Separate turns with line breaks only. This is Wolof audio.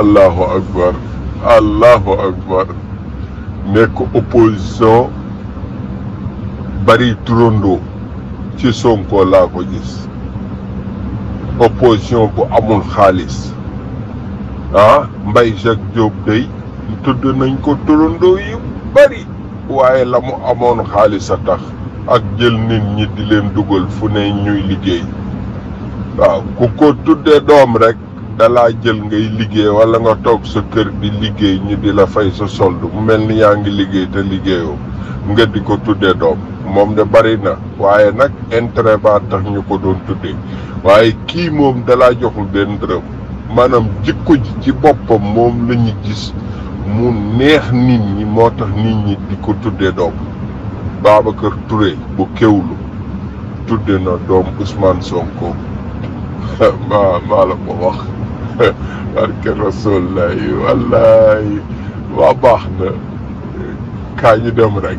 allahu akbar allahu akbar nekk opposition bari turandoo ci Sonko laa ko gis opposition bu amul xaalis Mbaye Jacques Diop day tudd nañ ko turandoo yu bari waaye la mu amoon xaalis a tax ak jël nit ñi di leen dugal fu ne ñuy liggéey waaw ku ko tuddee doom rek dalaa jël ngay liggéey wala nga toog sa kër di liggéey ñu di la fay sa solde mu mel ni yaa ngi liggéey te liggéeyoo nga di ko tuddee doom moom de bari na waaye nag intérêt ba tax ñu ko doon tuddee waaye kii moom dalaa joxul benn dërëm maanaam jikko ji ci boppam moom la ñu gis mu neex nit ñi moo tax nit ñi di ko tuddee doom Babacar Touré bu Kéwoulo tudde na doom Ousmane Sonko maa la ko wax barke Rasulullahi wallahi waa baax na kaa ñu dem rek